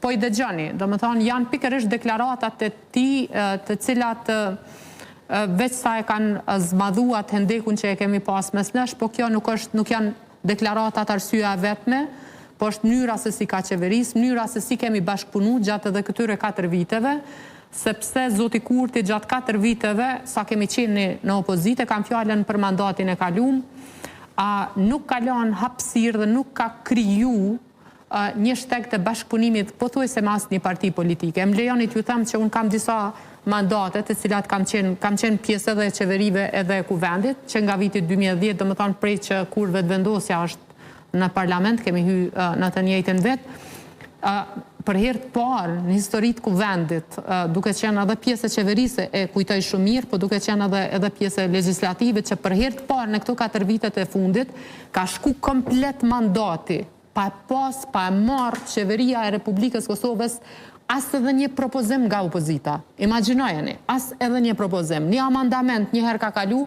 po i dëgjoni. Domethënë janë pikërisht deklaratat e tij të cilat veç sa e kanë zmadhu atë hendekun që e kemi pas mes nesh, po kjo nuk është, nuk janë deklaratat arsyeja e vetme, po është mënyra se si ka qeveris, mënyra se si kemi bashkëpunu gjatë edhe këtyre katër viteve, sepse zoti Kurti gjatë katër viteve sa kemi qenë në opozitë, e kam fjalën për mandatin e kalum, a nuk ka lanë hapësirë dhe nuk ka kriju një shteg të bashkëpunimit pothuajse me asnjë parti politike. Më lejoni t'ju them që unë kam disa mandate të cilat kam qenë kam qenë pjesë edhe e qeverive edhe e Kuvendit, që nga viti 2010, domethënë prej që kur Vetëvendosja është në parlament, kemi hy në të njëjtin vit. Për herë të parë në histori të Kuvendit, duke qenë edhe pjesë e qeverisë, e kujtoj shumë mirë, po duke qenë edhe edhe pjesë e legjislativit, që për herë të parë në këto katër vitet e fundit, ka shku komplet mandati, pa e pas, pa e marrë qeveria e Republikës Kosovës as edhe një propozim nga opozita. Imagjinojeni, as edhe një propozim. Një amandament një herë ka kalu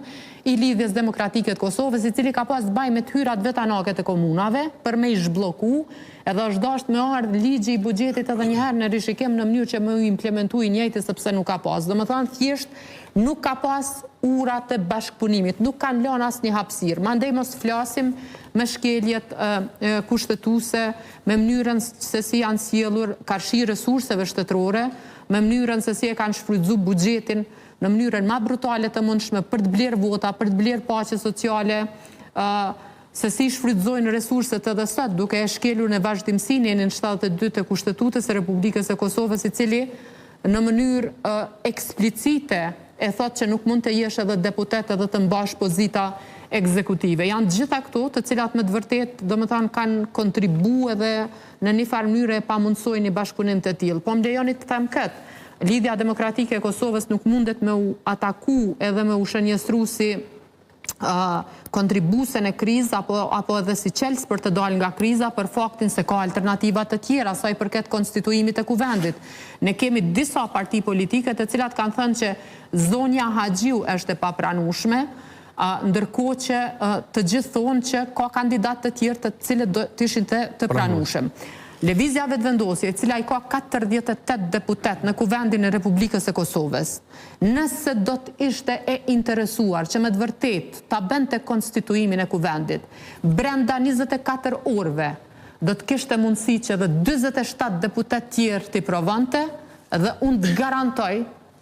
i Lidhjes Demokratike të Kosovës, i cili ka pas të bajë me të hyrat vetanake të komunave, për me i zhblloku, edhe është dashtë me ardhë ligji i buxhetit edhe një herë në rishikim në mënyrë që me u implementu i njëjti sepse nuk ka pas. Domethënë thjesht nuk ka pas ura të bashkëpunimit, nuk kanë lënë asnjë hapësirë. Mandej mos flasim me shkeljet kushtetuese, me mënyrën se si janë sjellur karshi resurseve shtetërore, me mënyrën se si e kanë shfrytëzu buxhetin në mënyrën ma brutale të mundshme për të blerë vota, për të blerë paqe sociale, se si shfrytëzojnë resurset edhe sot, duke e shkelur në vazhdimësi nenin 72 të Kushtetutës së Republikës së Kosovës, i cili në mënyrë eksplicite e thotë që nuk mund të jesh edhe deputet edhe të mbash pozita ekzekutive. Janë të gjitha këto të cilat me të vërtetë, domethënë, kanë kontribu edhe në një farë mënyre e pamundësojnë një bashkëpunim të tillë. Po më lejoni të them këtë, Lidhja Demokratike e Kosovës nuk mundet me u ataku edhe me u shënjestru si kontribuese në krizë apo apo edhe si çelës për të dalë nga kriza për faktin se ka alternativa të tjera sa i përket konstituimit të Kuvendit. Ne kemi disa parti politike të cilat kanë thënë që zonja Haxhiu është e papranueshme, ndërkohë që të gjithë thonë që ka kandidatë të tjerë të cilët do të ishin të të pranueshëm. Lëvizja Vetëvendosje, e cila i ka 48 deputetë në Kuvendin e Republikës së Kosovës, Nëse do të ishte e interesuar që me të vërtetë ta bënte konstituimin e Kuvendit, brenda 24 orëve do të kishte mundësi që edhe 47 deputetë tjerë t'i provonte dhe unë të garantoj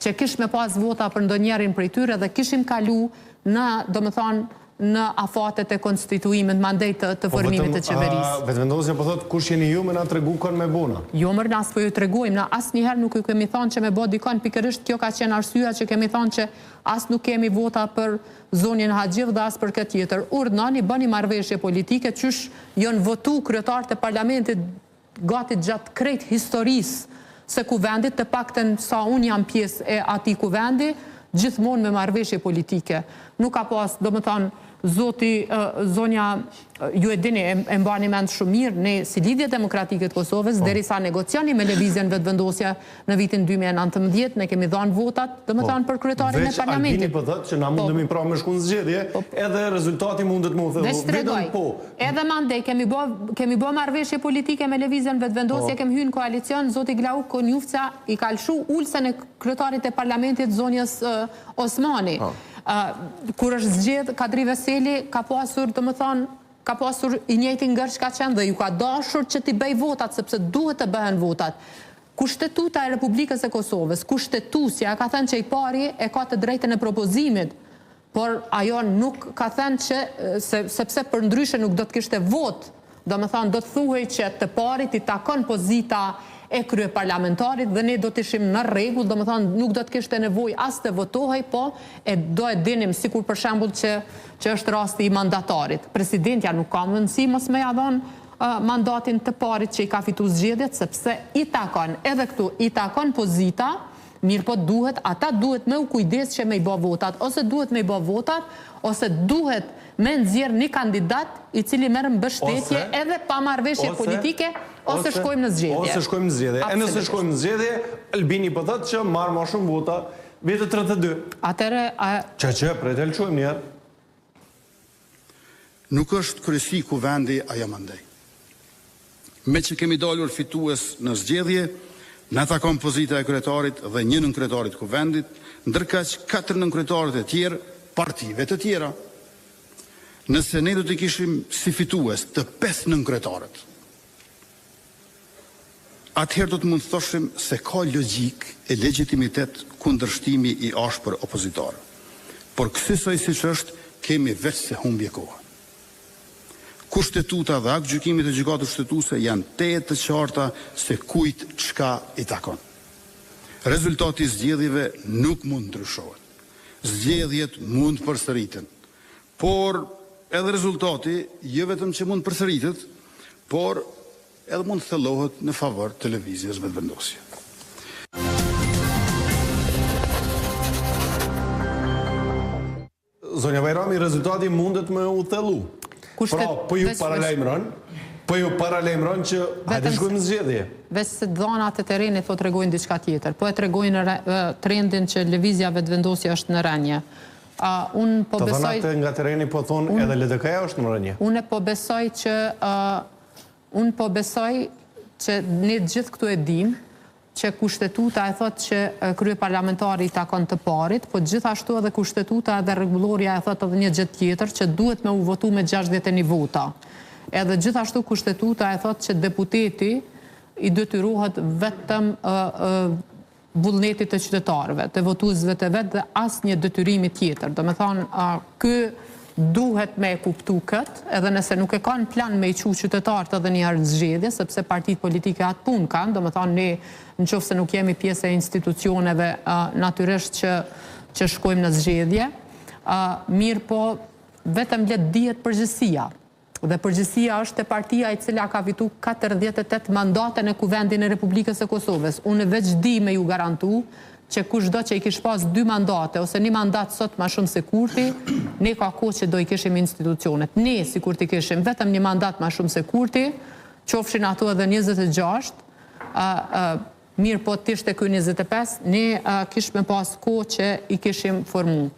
që kish me pas vota për ndonjërin prej tyre dhe kishim kalu në, domethënë, në afatet e konstituimit mandej të të Po formimit vetëm të qeverisë. Vetëvendosja po thotë kush jeni ju me na tregu kon me bo na. Jo mër na s'po ju tregojmë, na asnjëherë nuk ju kemi thanë që me bo dikon, pikërisht kjo ka qenë arsyeja që kemi thanë që as nuk kemi vota për zonjën Haxhiu dhe as për këtë tjetër. Urdhnoni, bëni marrëveshje politike qysh jon votu kryetarët e parlamentit gati gjatë krejt historisë së Kuvendit, të paktën sa unë jam pjesë e atij Kuvendi, gjithmonë me marrëveshje politike. Nuk ka pas, domethënë, zoti, zonja, ju e dini, e mbani mend shumë mirë, ne si Lidhje Demokratike të Kosovës, derisa negocionim me Lëvizjen Vetëvendosje në vitin 2019, ne kemi dhënë votat, domethënë, për kryetarin e Veç Albini parlamentit. po thotë që na mundemi pra me shku në zgjedhje, edhe rezultati mundet me u thellu. Veç Vetëm tregoj. po. Edhe mandej kemi bo kemi bo marrëveshje politike me Lëvizjen Vetëvendosje, kemi hy në koalicion, zoti Glauk Konjufca i ka lëshu ulësen e kryetarit të parlamentit zonjës Osmani. Kur është zgjedh Kadri Veseli ka pasur, domethënë, ka pasur i njëjti ngërç ka qenë dhe ju ka dashur që t'i bëj votat sepse duhet të bëhen votat. Kushtetuta e Republikës së Kosovës, kushtetuesja ka thënë që i pari e ka të drejtën e propozimit, por ajo nuk ka thënë që se, sepse përndryshe nuk do të kishte votë, domethënë do të thuhej që të parit i takon pozita e kryeparlamentarit dhe ne do të ishim në rregull, domethënë nuk do të kishte nevojë as të votohej, po e do e dinim sikur për shembull që që është rasti i mandatarit. Presidentja nuk ka mundësi mos me ja dhon mandatin të parit që i ka fitu zgjedhjet, sepse i takon, edhe këtu i takon pozita, mirë po duhet, ata duhet me u kujdes që me i bo votat, ose duhet me i bo votat, ose duhet me nxjerr një kandidat i cili merr mbështetje Ose edhe pa marrëveshje ose politike, ose ose shkojmë në zgjedhje. ose shkojmë në zgjedhje. E nëse Absolutisht. shkojmë në zgjedhje, Albini po thotë që marr më shumë vota, vete 32. Atëherë, a Që që, prej të lëshojmë një herë. Nuk është kryesi kuvendi ajo mandej. Meqë kemi dalur fitues në zgjedhje, na takon pozita e kryetarit dhe një nënkryetarit të Kuvendit, ndërkaq katër nënkryetarët e tjerë partive të tjera. Nëse ne do t'i kishim si fitues të pesë nënkryetarët, atëherë do të mund të thoshim se ka logjikë e legjitimitet kundërshtimi i ashpër opozitar. Por kësisoj siç është, kemi veçse humbje kohe. Kushtetuta dhe aktgjykimet e Gjykatës Kushtetuese janë tejet të qarta se kujt çka i takon. Rezultati i zgjedhjeve nuk mund të ndryshohet. Zgjedhjet mund të përsëriten. Por edhe rezultati jo vetëm që mund të përsëritet, por edhe mund të thellohet në favor të Lëvizjes Vetëvendosje. Zonja Bajrami, rezultati mundet me u thellu. Pra, po ju paralajmëron, po ju paralajmëron që hajde shkojmë në zgjedhje. Veç se të dhanat e terrenit po tregojnë diçka tjetër. Po e tregojnë trendin që Lëvizja Vetëvendosje është në rënie. Unë po besoj... Të dhanat nga terreni po thonë edhe LDK-ja është në rënie. Unë po besoj që unë po besoj që ne të gjithë këtu e dimë që Kushtetuta e thotë që kryeparlamentari i takon të parit, po gjithashtu edhe Kushtetuta edhe rregullorja e thotë edhe një gjë tjetër që duhet me u votu me 61 vota. Edhe gjithashtu Kushtetuta e thotë që deputeti i detyrohet vetëm vullnetit të qytetarëve, të votuesve të vet dhe asnjë detyrimi tjetër. Domethanë, ky duhet me e kuptu këtë, edhe nëse nuk e ka në plan me i qu qytetarët edhe një herë në zgjedhje, sepse partitë politike atë punë kanë, domethanë ne në qoftë se nuk jemi pjesë e institucioneve, natyrisht që, që shkojmë në zgjedhje, mirëpo vetëm le të dihet përgjegjësia. Dhe përgjegjësia është te partia e cila ka fitu 48 mandate në Kuvendin e Republikës së Kosovës. Unë veç di me ju garantu që kushdo që i kish pas dy mandate ose një mandat sot ma shumë se Kurti, ne ka kohë që do i kishim institucionet. Ne, sikur t'i kishim vetëm një mandat ma shumë se Kurti, qofshin ato edhe 26, a, a, mirë po t'ishte ky 25, ne a, kishme pas kohë që i kishim formu.